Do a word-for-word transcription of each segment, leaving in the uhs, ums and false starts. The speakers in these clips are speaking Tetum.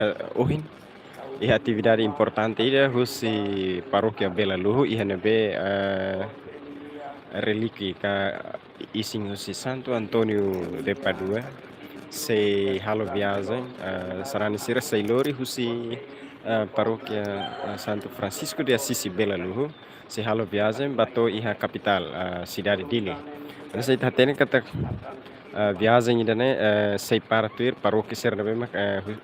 eh, ohin iha atividade importante ida husi Parókia Bela Luhu iha ne'ebé, eh, relíkia ka isin husi Santo António de Padua sei halo viajen, eh, sarani sira sei lori husi, eh, Parókia, eh, Santo Francisco de Assisi Bela Luhu, sei halo viajen ba to'o iha kapitál, eh, sidade Dili. Hanesan ita hatene katak, eh, viajen ida-ne'e, eh, sei para tuir parókia sira ne'ebé mak, eh, hu-,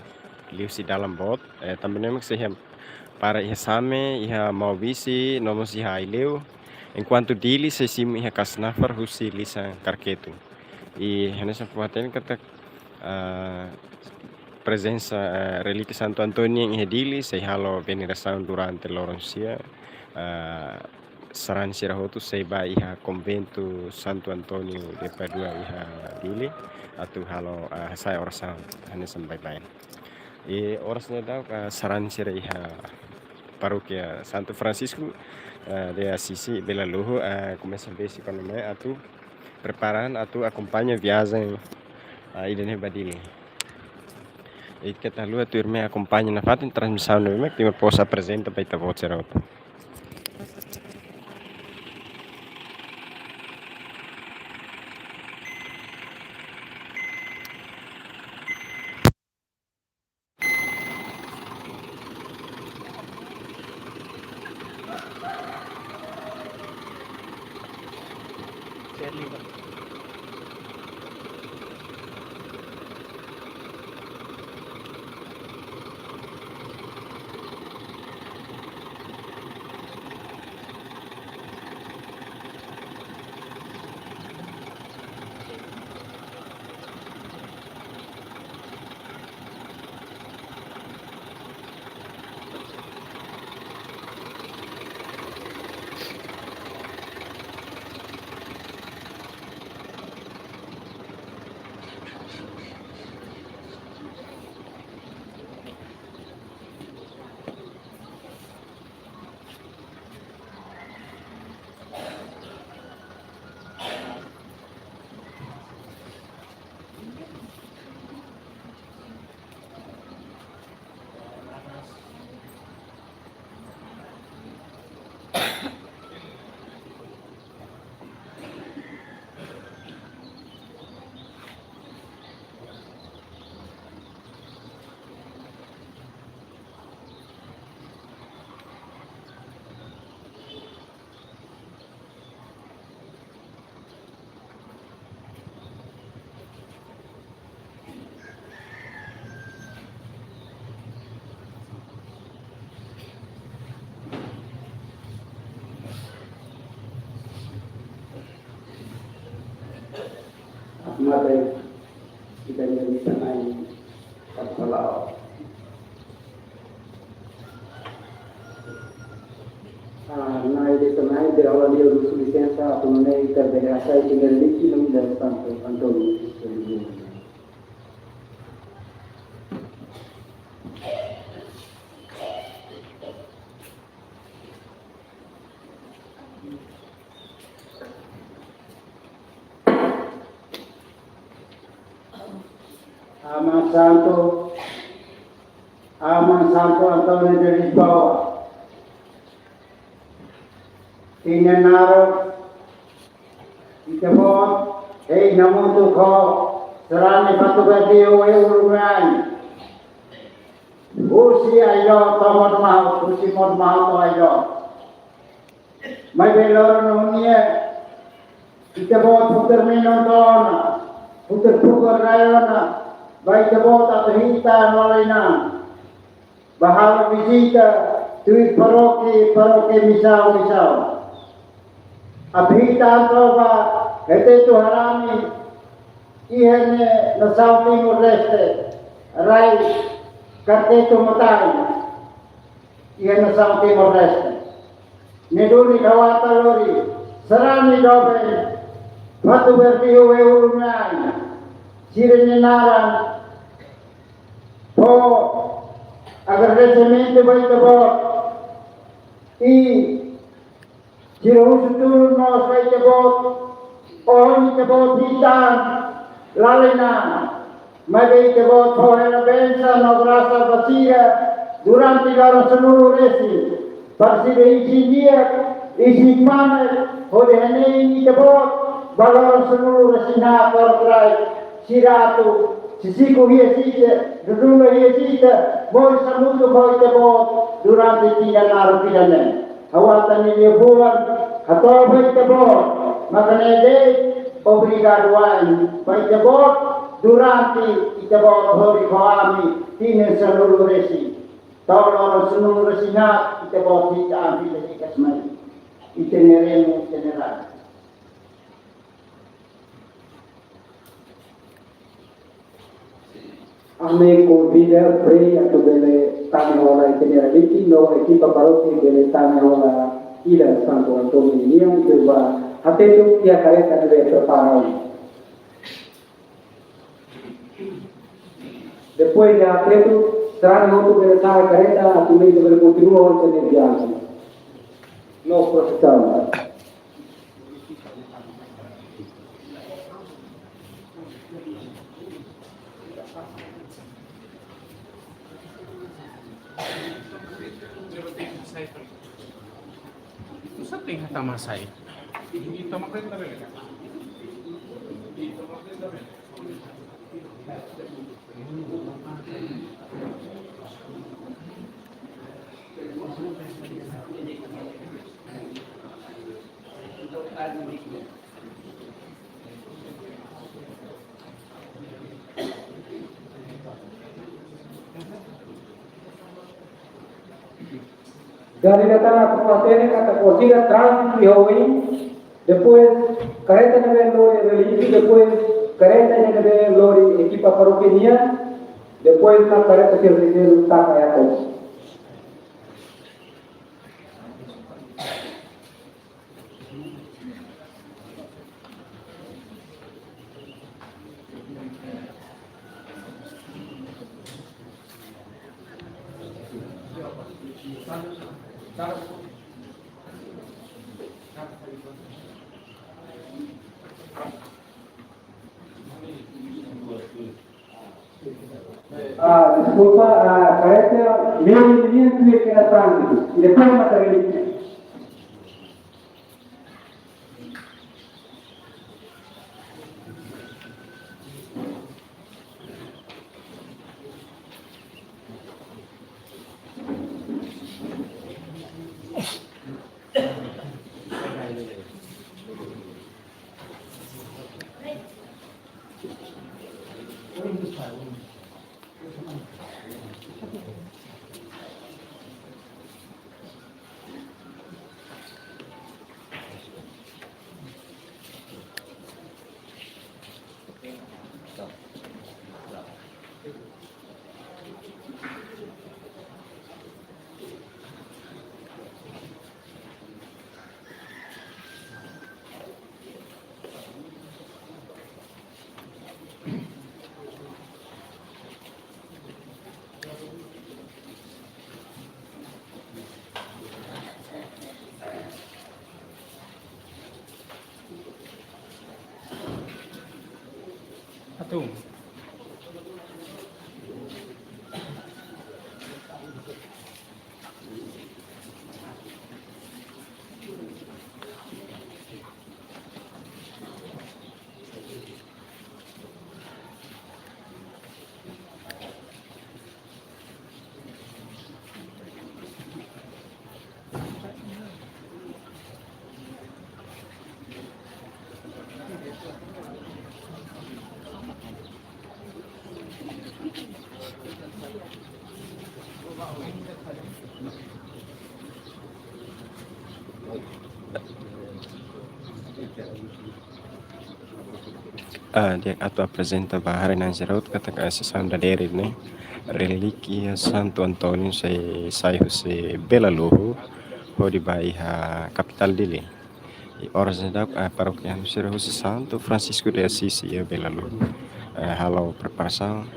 liuhusi dalan boot, eh, tanba ne'e mak sei hem para iha Same, iha Maubisse, no mós iha Aileu. Enkuantu Dili sei simu iha Kasnafar husi lisan Karketu. I hanesan fó hatene katak, ah, prezensa, ah, relíkia Santo António nian iha Dili sei halo venerasaun durante loron sia, ah, sarani sira hotu sei bá iha konventu Santo António de Padua iha Dili atu halo, ah, hasa'e orasaun hanesan baibain. I oras ne'e daudaun, ah, sarani sira iha Parókia Santo Francisco, ah, de Assisi Bela Luhu, ah, komesa besik ona mai atu prepara an atu akompaña viajen, ah, ida-ne'e ba Dili. I keta haluha tuirmai akompaña nafatin transmisaun ne'ebé mak Timor Post aprezenta ba ita-boot sira hotu. Mate, ita jadi sanai, kapalao. Ah, nai de tanai de aula dia usu lisensa, atu nune'e ita bele hasai tinggal liki no ida Santo António. Aman Santo, Aman Santo António de Lisboa. Ita-nia naran, ita-boot, hei namutu ho, sarani Fatuberdi, Ulumai. Husi Aileu to'o Maun Mahaut, husi Maun Mahaut to'o Aileu. Maibé loron ne'e, ita-boot futar menu tona, futar pukul rayona, ba ita-boot atu hitan lalenan. Ba halo vizita, tuir parókia, parókia misaun, misaun. Atu hitan toba, hetetu harani, iha ne'e nasaun Timor-Leste, rai Karketu Matai. Iha nasaun Timor-Leste. Ne'e duni kawata lori, sarani doben, Fatuberdi Ulumai. Sira-nia naran, fó agradesimentu ba ita-boot. I sira husu tulun mós ba ita-boot, ohin ita-boot hitan lalenan. Maibé Ita-Boot fó hela bensaun no grasa ba sira durante loron sanulu-resin, para sira isin di'ak, isin panek, hodi hanein Ita-Boot ba loron sanulu-resin-haat to'o rai, sira atu sisiku hi'as ita, dudula hi'as ita, moris hamutuk ho Ita-Boot durante tinan naruk ida-ne'e. Ha'u atan nia liafuan, hato'o ba Ita-Boot, maka ne'e de'it, obrigadu wa'in ba Ita-Boot durante Ita-Boot hodi ho ami tinan sanulu-resin. To'o loron sanulu-resin-haat, Ita-Boot hi'as ami, ita hikas mai. Ita-nia remu, ita-nia ranu. Ami konvida Frei atu bele tama hola ita-nia relíkia, no ekipa parókia bele tama hola ida Santo António nian, atu bá hatete tiha karreta ne'ebé prepara. Depois de hatete, sarani hotu bele sa'e karreta, atu ami bele kontinua ho ita-nia viajen no prosesaun. Dari data na kuatene kata kosira tránzitu iha oin, depois karreta ne'ebé lori relíkia, depois karreta ne'ebé lori ekipa parókia nian, depois na karreta ke resende taka ya kos. Ah, deskulpa, ah, karreta, meu menino, tu é que era tanto. E depois mata ele. Atu. Ah, di'ak, atu aprezenta ba haree-na'in sira hotu katak sesaun dadeer ne'e relíkia Santo António sei sai husi Bela Luhu hodi bá iha kapitál Dili. I oras ne'e daudaun, ah, parókia sira husi Santo Francisco de Assis iha Bela Luhu, ah, halo preparasaun,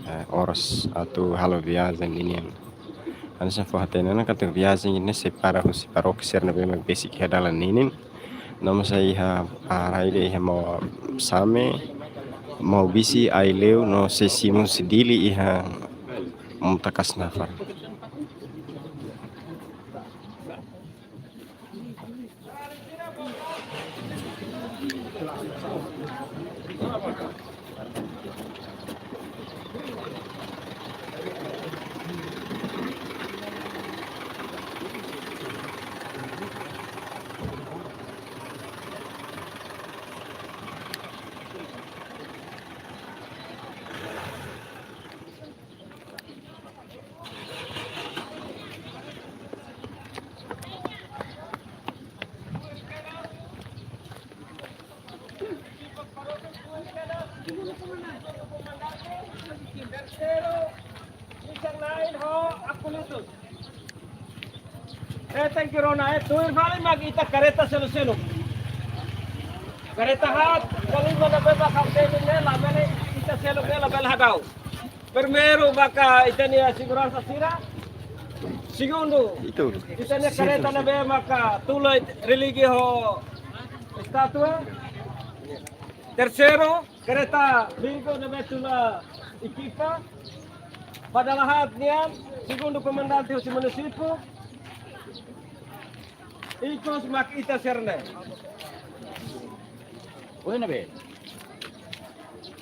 ah, oras atu halo viajen ninian. Hanesan fó hatene ona katak viajen ne'e sei para husi parókia sira ne'ebé mak besik iha dalan ninin. No mós iha, ah, rai de iha Maun Same, Maubisse, Aileu no sei simu husi Dili iha Mutakas Nafar. Eh, thank you, Rona. Eh, tuir fali mak ita kareta seluk-seluk. Kareta haat, fali mana bebas hak semi ne, labele ita seluk ne, labele hadau. Primeiru, maka ita-nia seguransa sira. Segundu, ita-nia kareta ne'ebé maka tula religi ho estátua. Terseiru, kareta bingo ne'ebé tula ekipa. Ba dala haat nian, segundu komandante husi munisípiu. Ikus mak ita sira-ne'e. Oi, ne'ebé.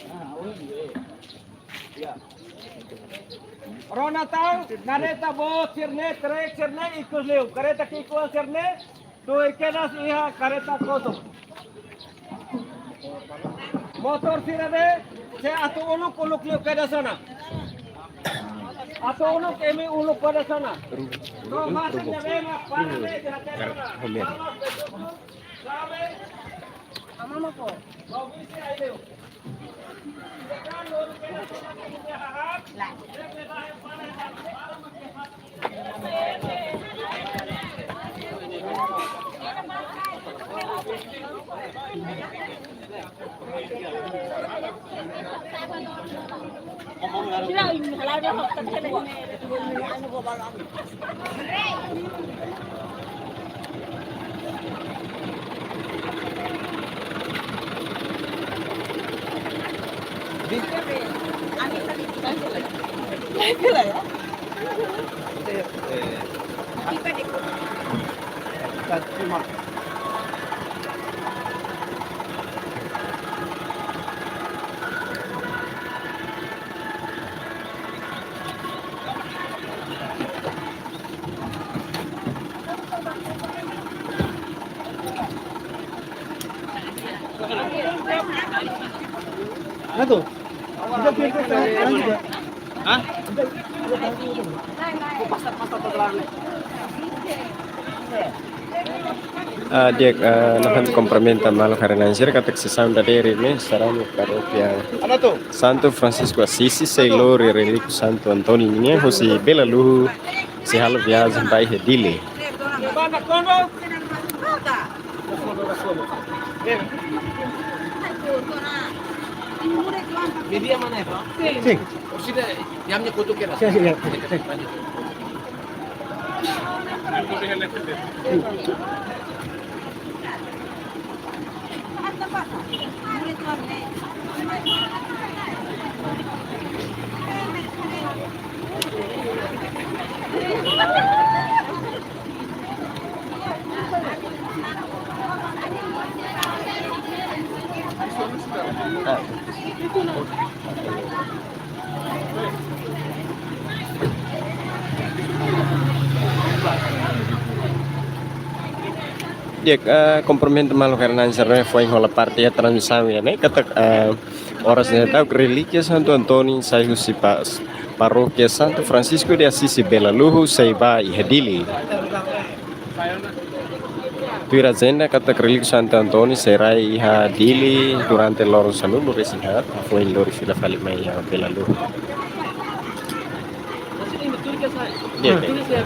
Ah, oi, ne'ebé. Ya. Rona tan, kareta boot sira-ne'e, trek sira-ne'e, ikus liu. Kareta ki'ikoan sira-ne'e, tuir kedas iha kareta kotuk. Motór sira-ne'e, se atu uluk, uluk liu kedas ona. Atu uluk imi uluk kedas ona. No, masin ne'ebé mak para ne'e dihaten ona. Mama ko. Hah? Ah, di'ak, ah, nafatin kumprimenta maluk haree-na'in sira katak sesaun dadeer ne'e sarani parókia Santu Francisco Assisi sei lori relíkia Santu António nian husi Bela Luhu sei halo viajen ba iha Dili. Media mana ya, Pak? Sin. Sin, sin. Di'ak, eh, kumprimenta maluk haree-na'in sira ne'ebé foin hola parte iha transmisaun ida-ne'e, katak, eh, oras ne'e daudaun relíkia Santu António sai husi pa-, parókia Santu Francisco de Assisi Bela Luhu sei ba iha Dili. Tuir ajenda katak relíkia Santu António sei rai iha Dili durante loron sanulu resin haat, foin lori fila fali mai iha Bela Luhu. Iya, iya.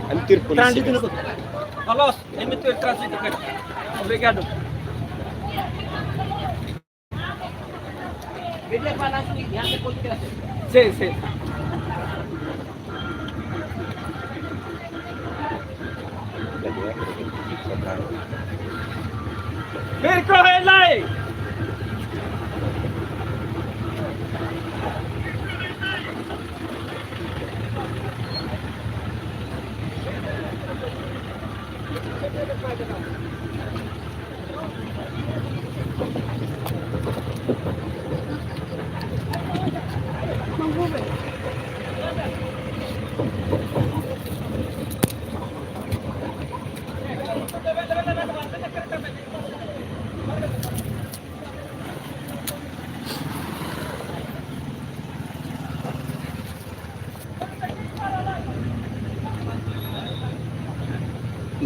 Ami tuir polísia. Trânsito no. Carlos, emitir trânsito. Obrigado. Sim, sim. Percorre lá!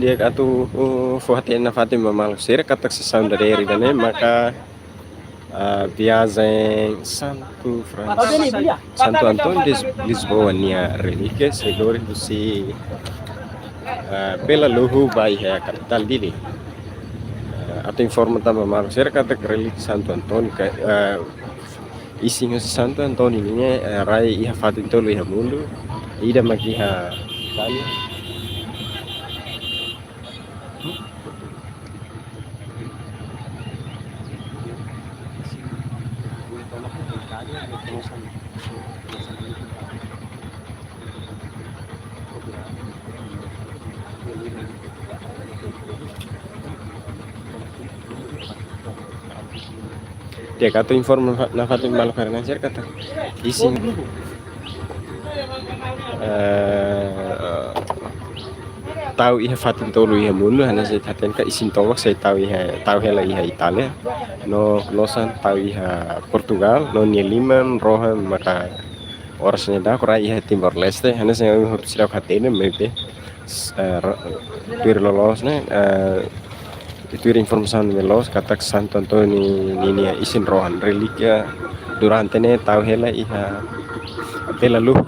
Di'ak, atu, uh, fó-hatene nafatin ba maluk sira katak sesaun dadeer ida-ne'e maka, ah, viajen Santu Frans-, Santu António de Lisboa nia relíkia sei lori husi, ah, Bela Luhu ba iha kapitál Dili. Ah, atu informa tan ba maluk sira katak relíkia Santu António ka, ah, isin husi Santu António nian, eh, rai iha fatin tolu iha mundu, ida mak iha Itália. Di'ak, atu informa nafa-, nafatin ba maluk sira katak isin, eh, tau iha fatin tolu iha mundu, hanesan ita hatene katak isin tomak sei tau iha, tau hela iha Itália, no, no osan tau iha Portugál, no nia liman rohan maka oras ne'e daudaun rai iha Timor-Leste, hanesan ohin hotu seidauk hatene, maibé, eh, ra-, tuir loloos ne'e, eh, tuir informasaun ne'ebé loos katak Santu António ninia isin rohan relíkia durante ne'e tau hela iha Bela Luhu,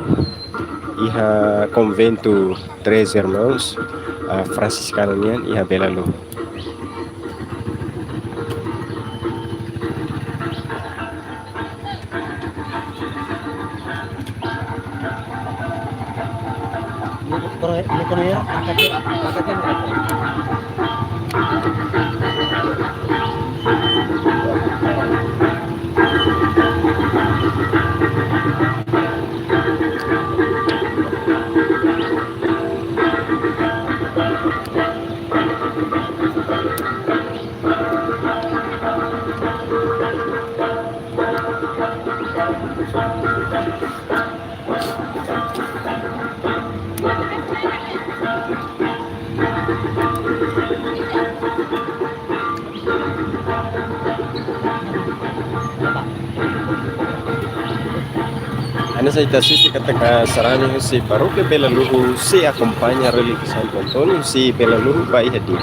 iha konventu Três Irmãos, ah, Fransiskanu nian iha Bela Luhu. Hanesan ita asiste katak sarani husi parókia Bela Luhu sei akompaña relíkia Santu António husi Bela Luhu ba iha Dili.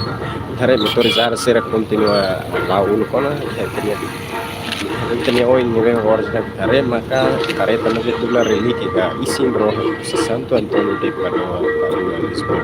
Ita haree motorizada sira kontinua la'o uluk ona, iha ita-nia, ita-nia oin ne'ebé oras ne'e ita haree maka kareta ne'ebé tula relíkia ka isin rohan husi Santu António de Padua, Padua, Lisboa.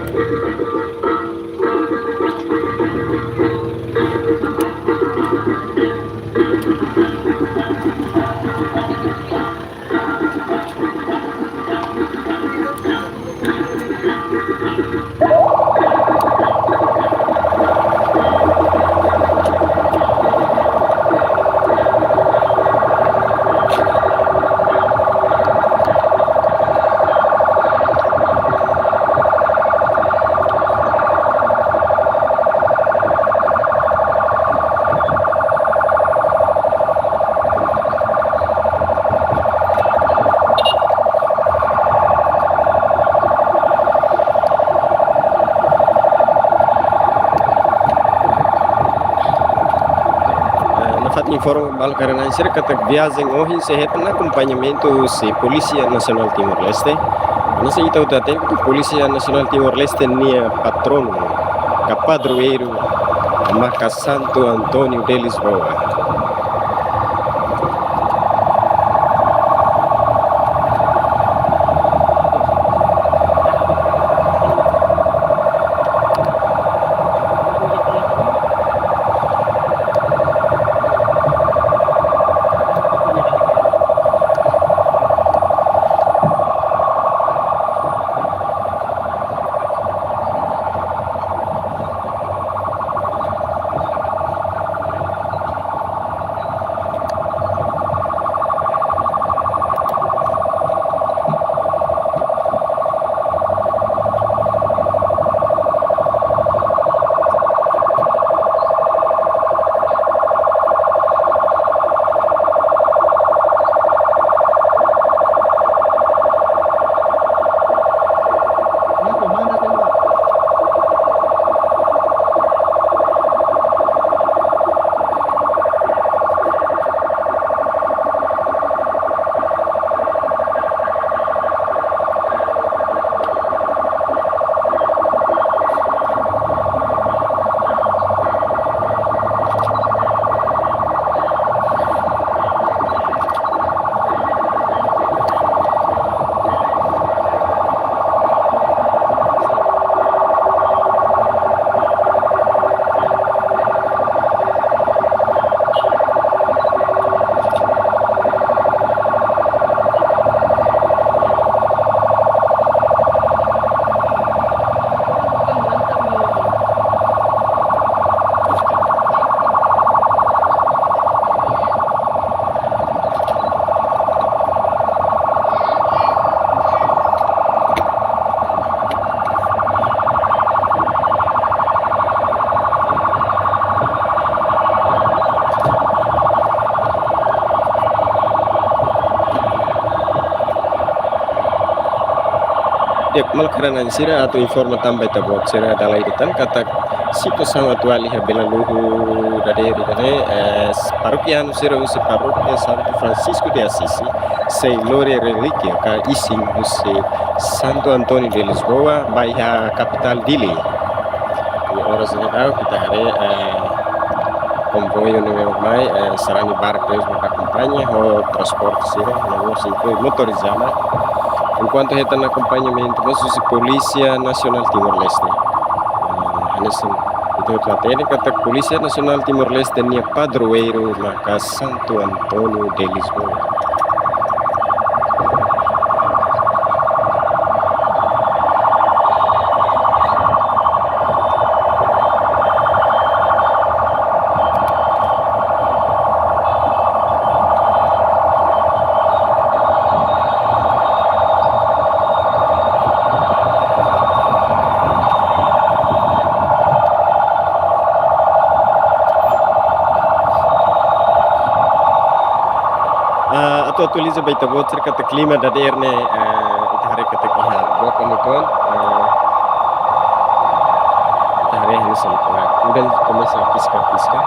Eh, nafatin informa maluk sira katak viajen ohin sei hetan akompañamentu husi Polísia Nasionál Timor-Leste. Hanesan ita hotu hatene katak Polísia Nasionál Timor-Leste nia patronu ka padroeiru maka Santu António de Lisboa. Maluk sira, atu informa tan ba ita-boot sira dala ida tan katak situasaun atuál iha Bela Luhu dadeer ida-ne'e, eh, parokianu sira husi parókia Santo Francisco de Assis sei lori relíkia ka isin husi Santo António de Lisboa ba iha kapitál Dili. Oras ne'e daudaun ita haree, eh, komboiu ne'ebé mai, eh, sarani barak tebes mak akompaña ho transporte sira, ne'ebé mós inklui motorizada. Enkuantu hetan akompañamentu mós husi Polísia Nasionál Timor-Leste. Eh, hanesan ita hotu hatene katak Polísia Nasionál Timor-Leste nia padroeiru maka Santo António de Lisboa. Ah, atu atualiza ba ita-boot sira katak klima dadeer ne'e, eh, ita haree katak iha Boka Muton, eh, ita haree hanesan, eh, udan komesa piscar-piscar.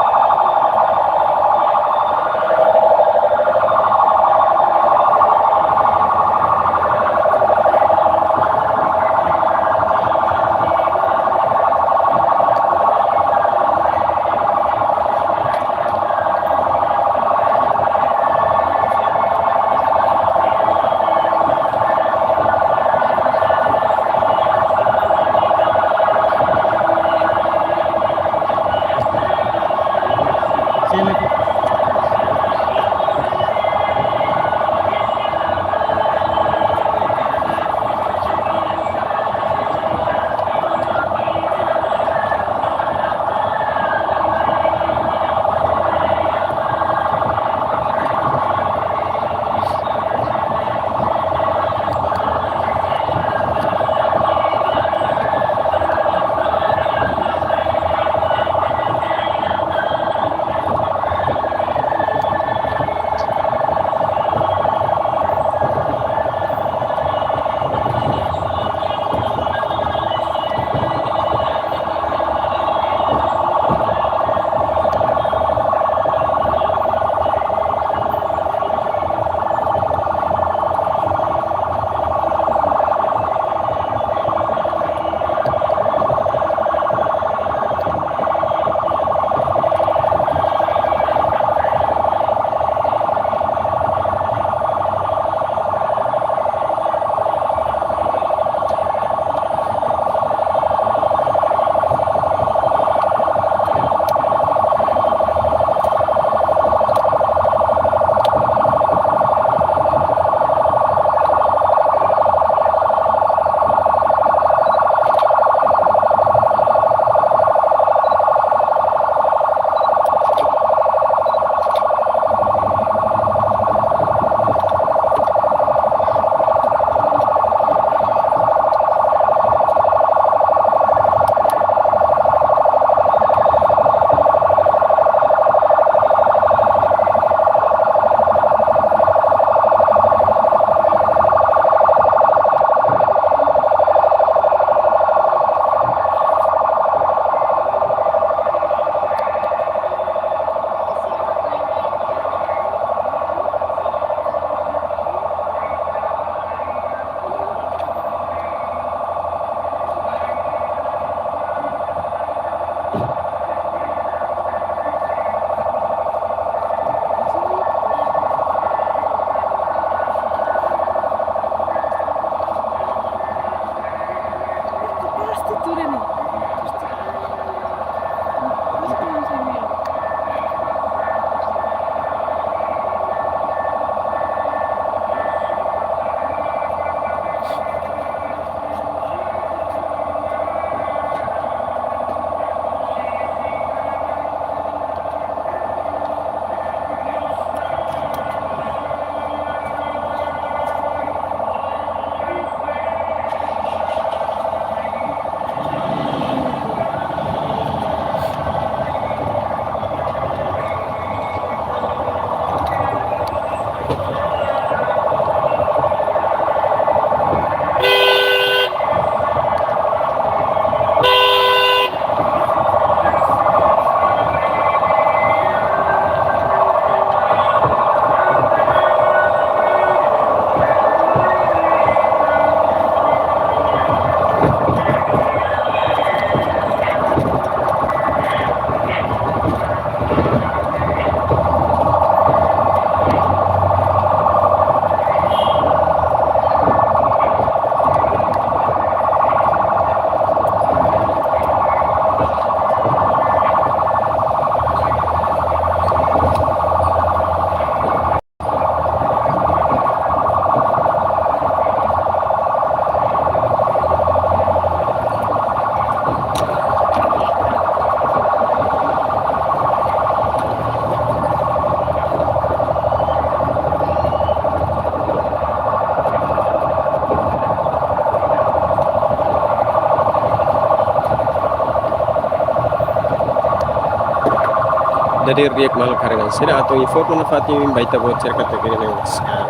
Hadir di'ak maluk haree-na'in sira, atu informa nafatin ba ita-boot sira katak ne'e, eh,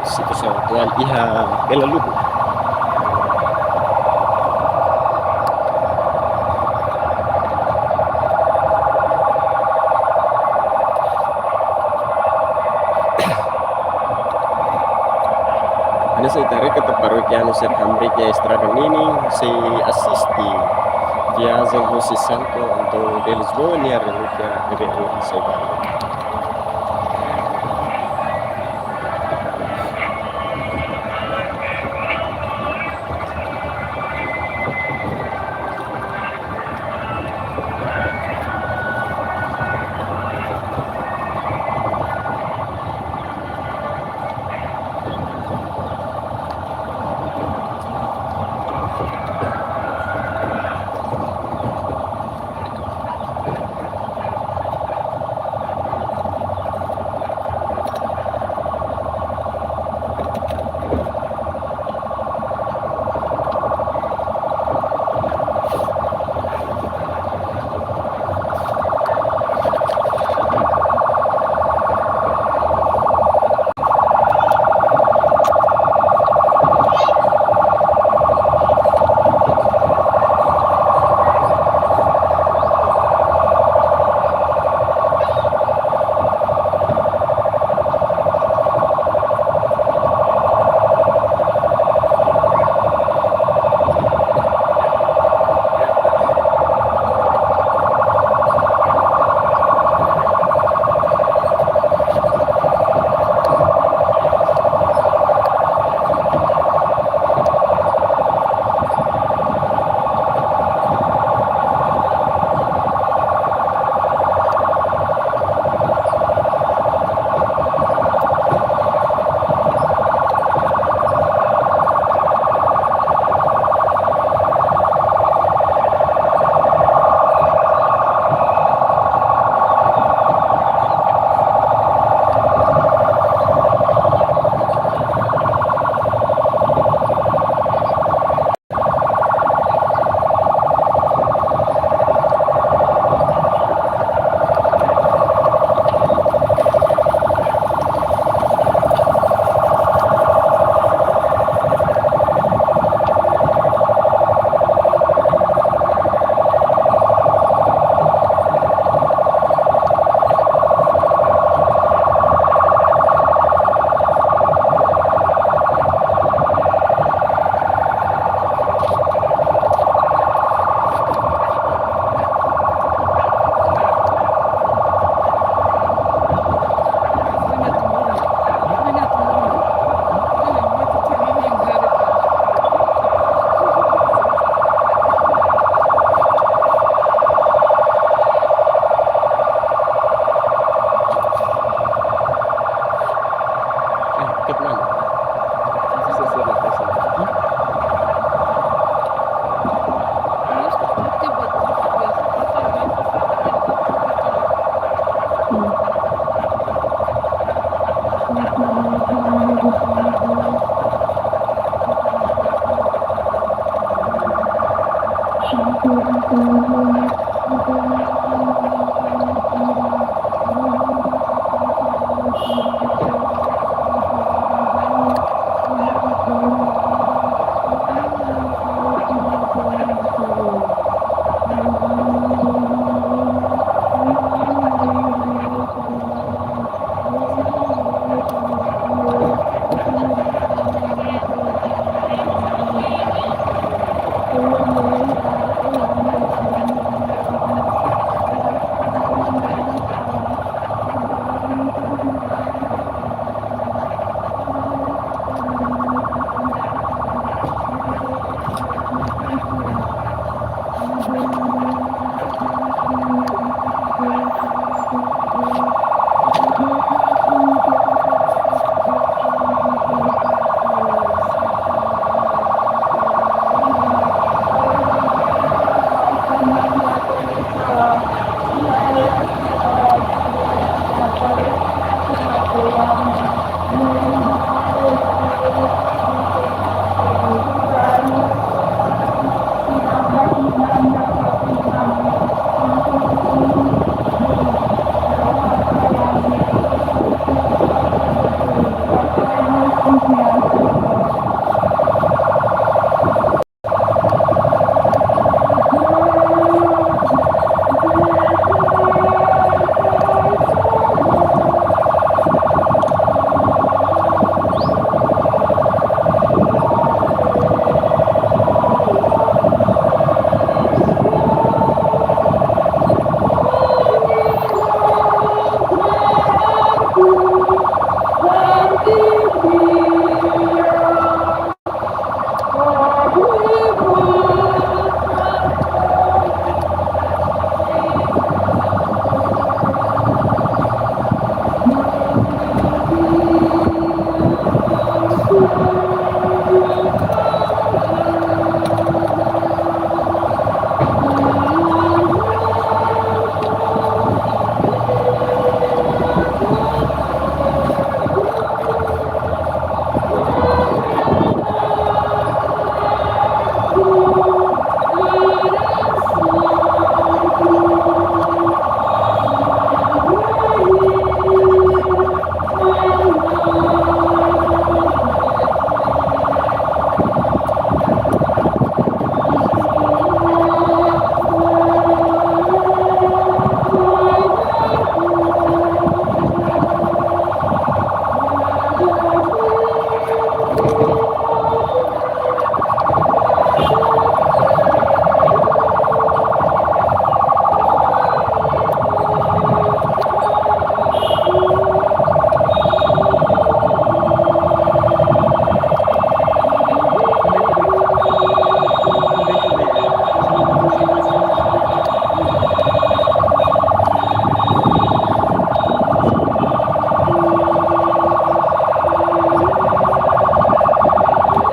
situasaun atuál iha Bela Luku. Hanesan ita haree katak parókia anu sira hamriik iha estrada ninin sei asiste viajen husi Santo Antônio de Lisboa nia relíkia bebé ohin sei bá.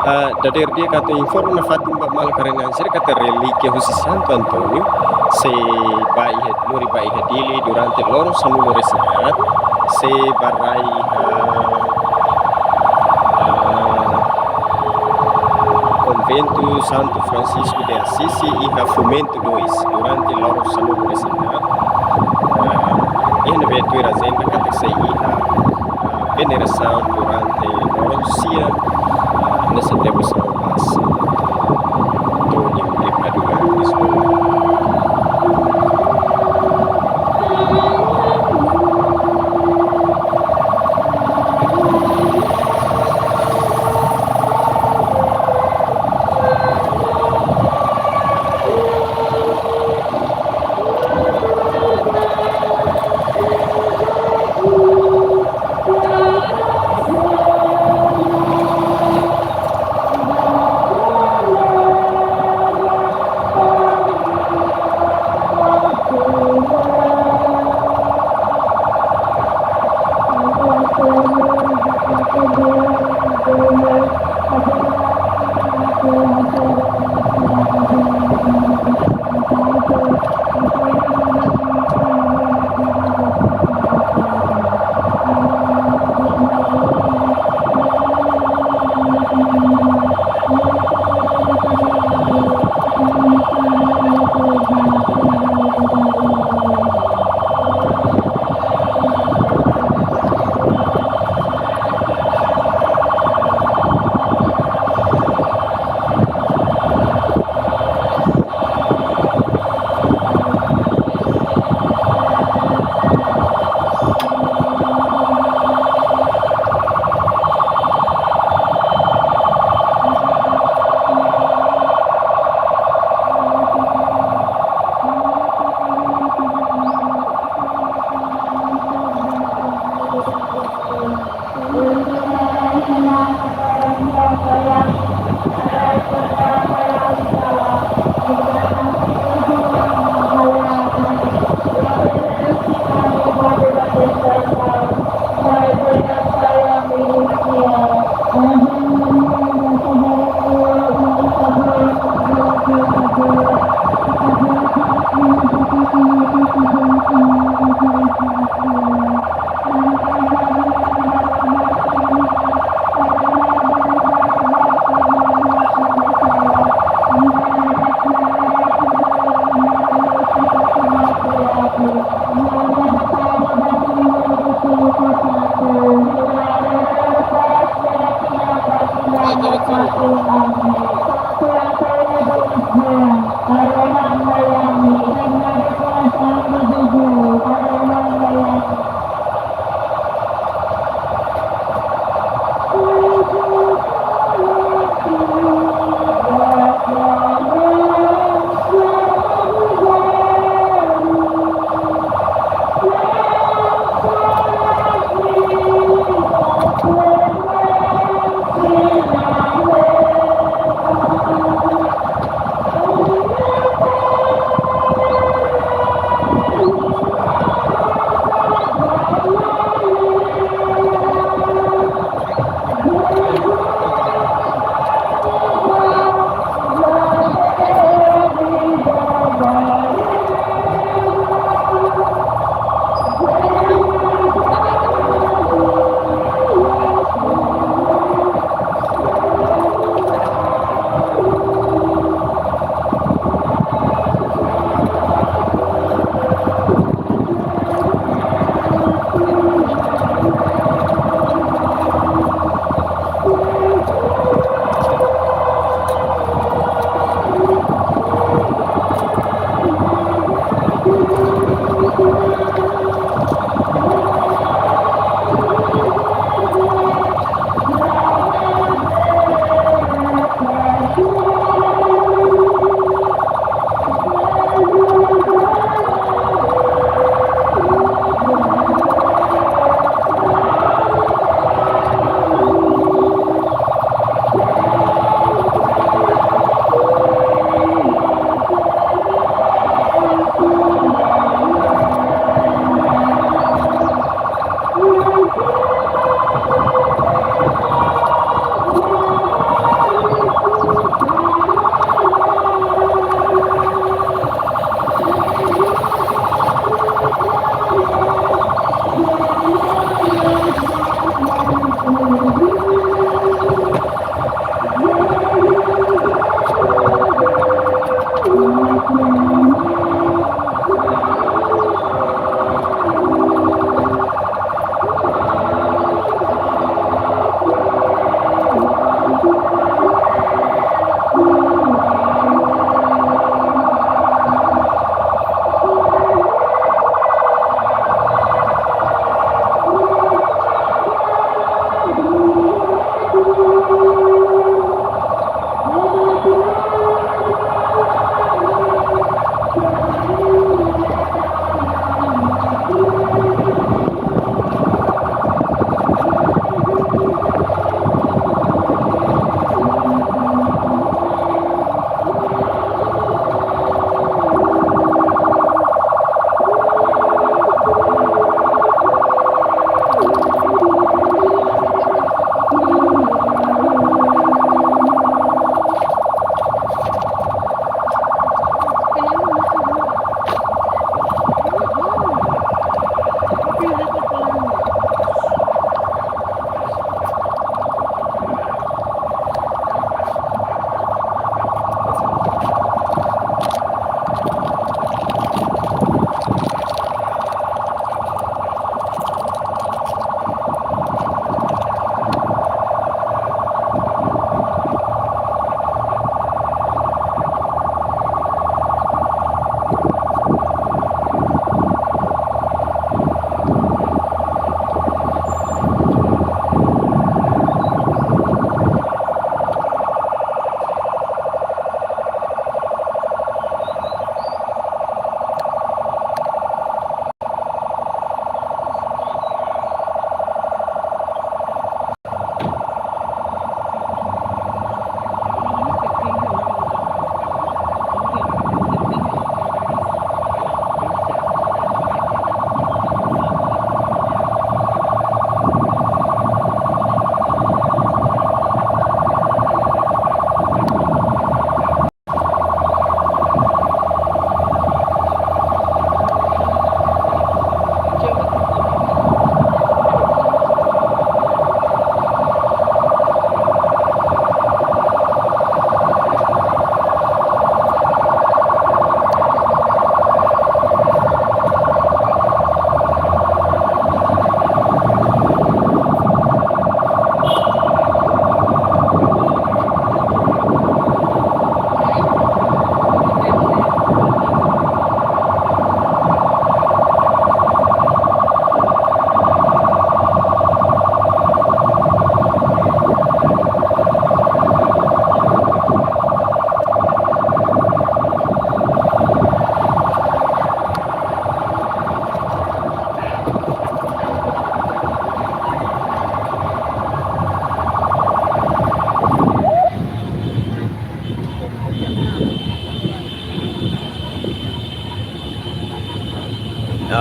Ah, dadeer di'ak atu informa nafatin ba maluk rona-na'in sira katak relíkia husi Santu Antóniu sei bá iha, lori bá iha Dili durante loron sanulu-resin-haat, sei bá rai iha, ah, Konventu Santu Francisco de Assis iha Fomento dois durante loron sanulu-resin-haat. Ah, iha ne'ebé tuir ajenda katak sei iha, ah, venerasaun durante loron sia, ah, nessa devosaun ba Santu António de Padua, Lisboa.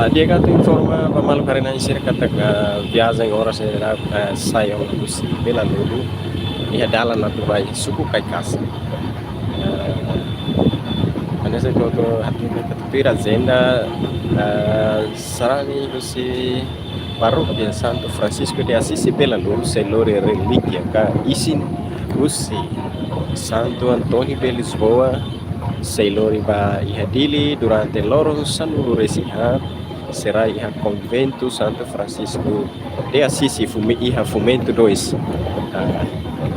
Di'ak atu informa ba maluk haree-na'in sira katak, ah, viajen oras ne'e daudaun, ah, sai ona husi Bela Luhu, iha dalan atu ba iha suku Kaikasi. Ah, hanesan ohin ha'u hatete katak tuir ajenda, ah, sarani husi Parókia Santu Francisco de Assis Bela Luhu sei lori relíkia ka isin husi Santu António de Lisboa, sei lori ba iha Dili durante loron sanulu-resin-haat, sei rai iha Konventu Santu Francisco de Assis, Fume-, iha Fomento dois, ah,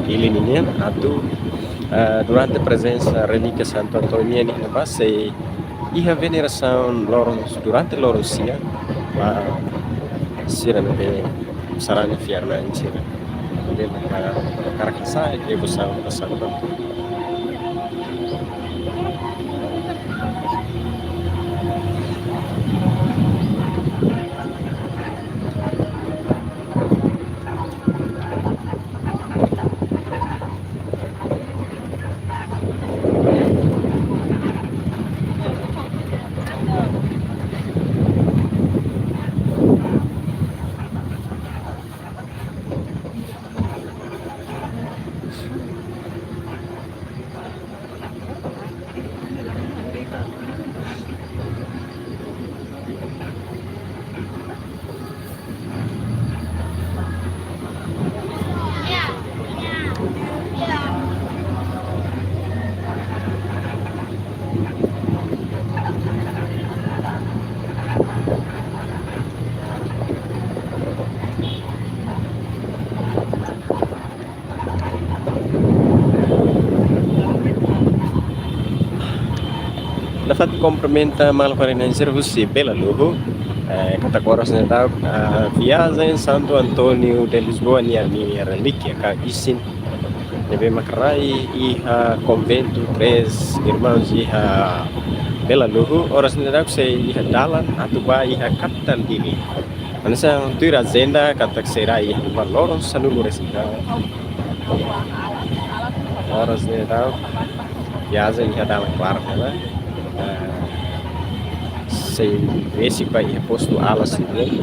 Dili ninian, atu, ah, durante prezensa relíkia Santu António nian ne'ebá sei iha venerasaun loron, durante loron sia, ba sira ne'ebé sarani fiar-na'in sira. Ne'ebé maka hakarak hasa'e devosaun ba Santu António. Nafatin kumprimenta maluk haree-na'in sira husi Bela Luhu, eh, katak oras ne'e daudaun, ah, viajen Santu António de Lisboa nian, ninia relíkia ka isin ne'ebé maka rai iha Konventu Três Irmãos iha Bela Luhu, oras ne'e daudaun sei iha dalan atu ba iha kapitál Dili. Hanesan tuir ajenda katak sei rai iha ne'ebá loron sanulu-resin-haat. Oras ne'e daudaun viajen iha dalan klaran, ne'ebé, eh, sei besik ba iha postu Alas ne'e.